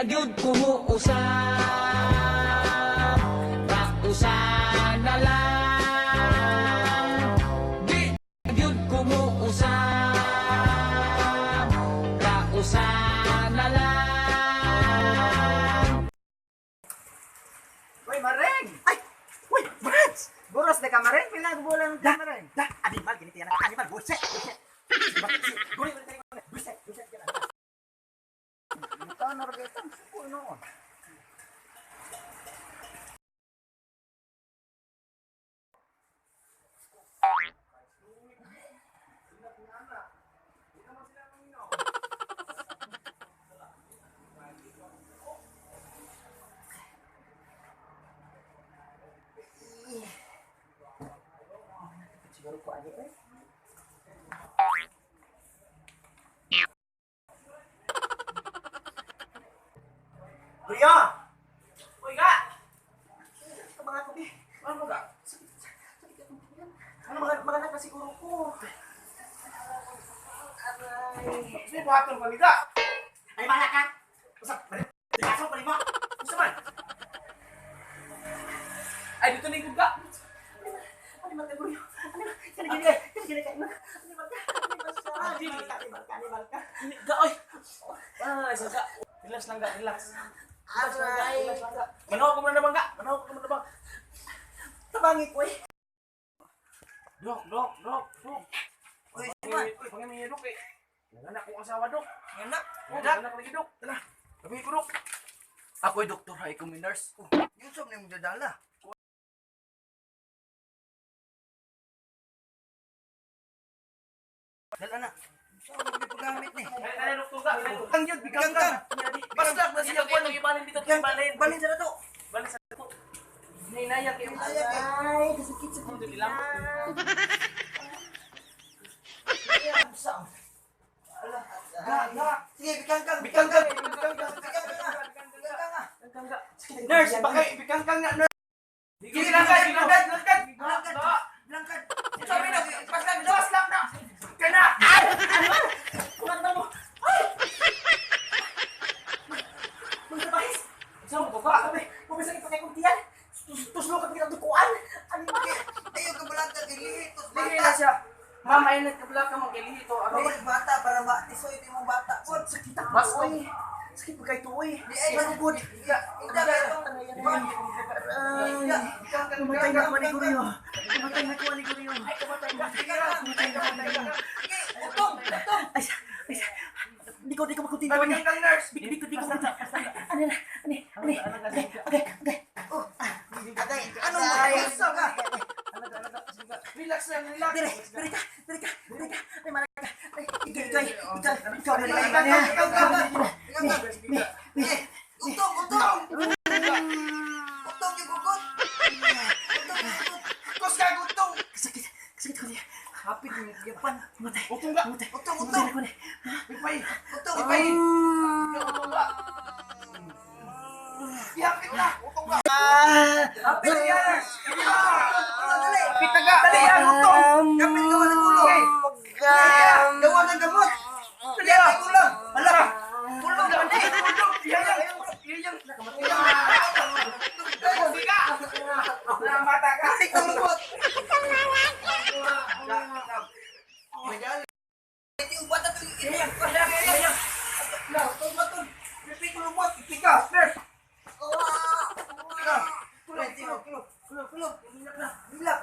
na gyud ko mo usab. Rausa na lang. Di na gyud ko mo usab. Rausa na lang. Uy, Mareng! Ay! Uy, Brats! Buros de ka, Mareng? Pila ka bulan Da, ka, Mareng? da, animal, ganito yan. Animal, buset, buset. Guri, guri, guri, buset, buset. Yan. Ito, naragay Suko noon. Siguro ko ani eh. Kuya! Uy, ga! Mga ko eh. Ano mo ga? Sakit akong tiyan. Ano mga mga na siguro ko. Aray. Sige, buhaton pa ni ga! Ay bala ka. Usa, Kaso pa mo. Unsa man? Ay, dito ni ga! Animal ka, Guryo. Animal. Kani gini ka. Kani gini ka. Animal ka. Animal ka. Animal ka. Animal ka. Animal ka. Ga, oy! Ah, isa ga. Relax lang ga, relax. Relax lang ga, Aray. relax lang ga. Manawag ko muna naman ga. Manawag ko muna naman. Tabangi ko eh. Dok, dok, dok, dok. Uy, Uy, uy, pangami dok eh. Nanganak kong asawa dok. Anak. Oh, nanganak lagi dok. Tala. Kami ko dok. Ako'y doktor, ay kami nurse. Yusuf na yung dadala. Dala na. Saan mo paggamit ni? Ay, ay, doktor ga. Ang yun, biglang ka. Basta na siya Ito, ibalin dito, ibalin. Balin sa na to. Balin sa dito. Ninaya kayo. Ninaya kayo. Ay, kasakit sa Dito ilang. Ga, ga. Sige, biglang kang, biglang kang. Biglang kang, biglang kang. Biglang kang. Nurse, baka ibigang kang na nurse. Sige lang ka, sige lang. Langkad, langkad. Langkad. Sabi na, paslag na. Paslag na. Kana. Ay! Animal! Kumain mo! Ay! Mga bahis! Saan mo ka? Sabi, pumisakit pa kay kong tiyan! Tuslo ka kitang dukuan! Animal! Ayaw ka balangkad, ilihi to sa Lihi bata. na siya. Ma'am, ayun nagkabla ka magkilihi to. Ano? Dili, bata para matisoy imong bata. Pod, Sakit ako, Basto. oy! Sakit pa kay tuoy! Di ay manugod. Iya, iya, Ay! Kumatay na ako ni Guryo! Kumatay na ako ni Guryo! Kumatay na ako ni Guryo! Utong, utong. Ay, ay, di ko makuntinto ni. Bigyan kang nurse. Di ko makuntinto. Ay, ano na, ano, ano, okay, okay, okay. Oh, agay, anong mga ka? Relax lang, relax. Dire, dire ka, dire ka, dire ka. Ay, malaka. Ay, ikaw, ikaw, ikaw, ikaw, ikaw, Ikaw, ikaw, ikaw, ikaw, ikaw. Me, me, Eh, utong, utong. Utong yung gugot. Utong yung gugot. Kus ka, utong. Sakit, sakit ko niya. Hapit ni Japan. Matay. Utong ga. Matay. Utong, Matay utong. na ko ni. Pipay. Utong, Pipay. Utong ga. Ihapit na. Utong ga. Hapit na yan. Nurse. Utong, dali. Hapit na ga. Dali yan, utong. Kapit gawa ng ulo. Gawa ng gamot. Dali ah. Ay, kulang. Hala. Kulong. Utong. Iyan yan. Iyan yan. Sige ka. Namata ka. Kapit ng lumot. Yung bata to, ito. Na, utong matol. Pipay ko lumot. Pipay ka. Nurse. Kulong, kulong, kulong, kulong, kulong. Hilak. Hilak.